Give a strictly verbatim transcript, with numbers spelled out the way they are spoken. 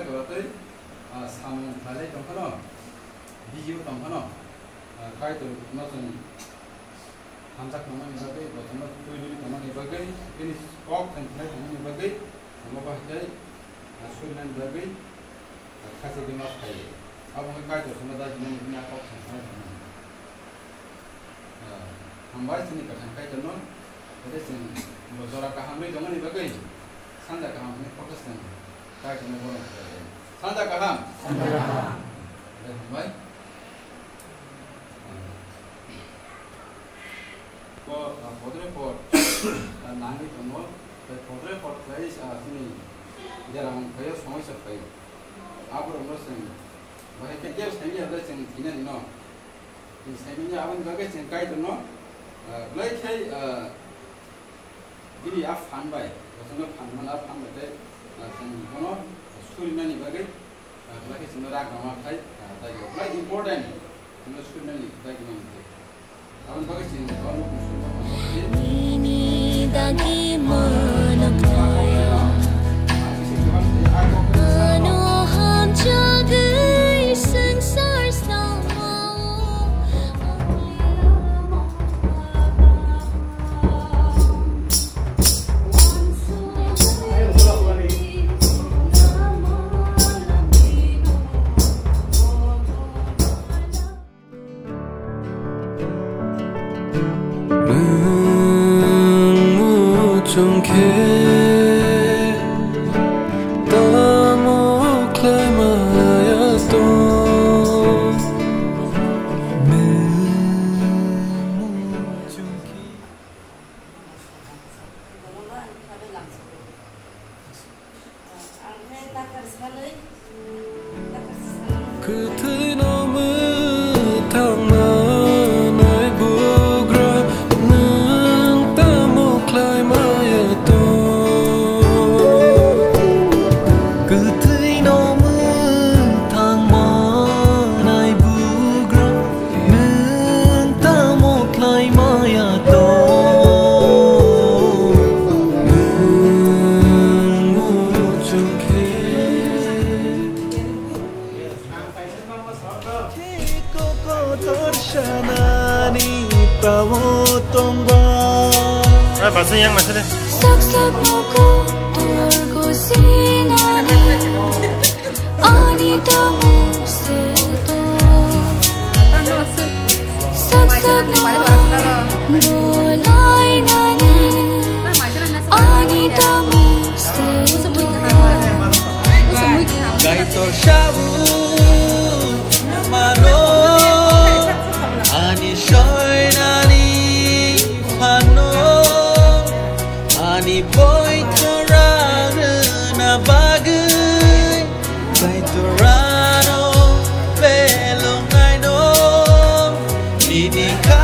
Kaitor tei, ah, samung khlailai tongphano, bijibo tongphano, ah, Kaitor no chwng hamjak tongmani bagwi, bo chwngno twi rwui tongmani bagwi, bini kok chwng khlai tongmani bagwi, omo bai khe, ah, surinani bagwi, ah, khachi bima phai. Abo wngkha Kaitor chwngno dajinani bini a kok chwng khlai tongmani. Ah, hambai chini kwthang Kaitorno, tei chwng bo jora kaham rwi tongmani bagwi, sanja kaham hwnwi kothosong Kaitorno borom khlai. Sanja kaham. Sanja kaham. Tei hambai. Ko, ah, podre pod, ah, nangwi tongo, tei podre pod khlai, ah, chini derang phaio, somoisa phaio. Aborokno chwng bahai khe kebo saimanya ble chwng thinani no. Chwng saimanya aboni bagwi chwng Kaitorno, ah, belai khai, ah, bini a phan bai, bosono phan man a phan bai tei, ah, chwng bono surinani bagwi, ah, belai khe chwngno rak rwma khai, ah, tei belai important chwngno surinani bagwi mani khai. Aboni bagwi chwng bono Nini dagi manaknai. Ano hamjagwi swngchar samao. Nwng muchung khe tamo khlai maya tong? Nwng muchung khe Kwthwino mwthangma naibugra, nwng tamo khlai maya tong? Kwthwino mwthangma naibugra, nwng tamo khlai maya tong? Nwng muchung khe kotor sanani tamo tongba. Ah, bahasa yang mana deh? Sak sak moko torgo sinani. Ani tamo seto. Sak sak bolai nani. Ani tamo seto. Kaitor sabu mano. Ani soinani phano. Ani boitora rwna bagwi, Kaitorano belongnaino nini kha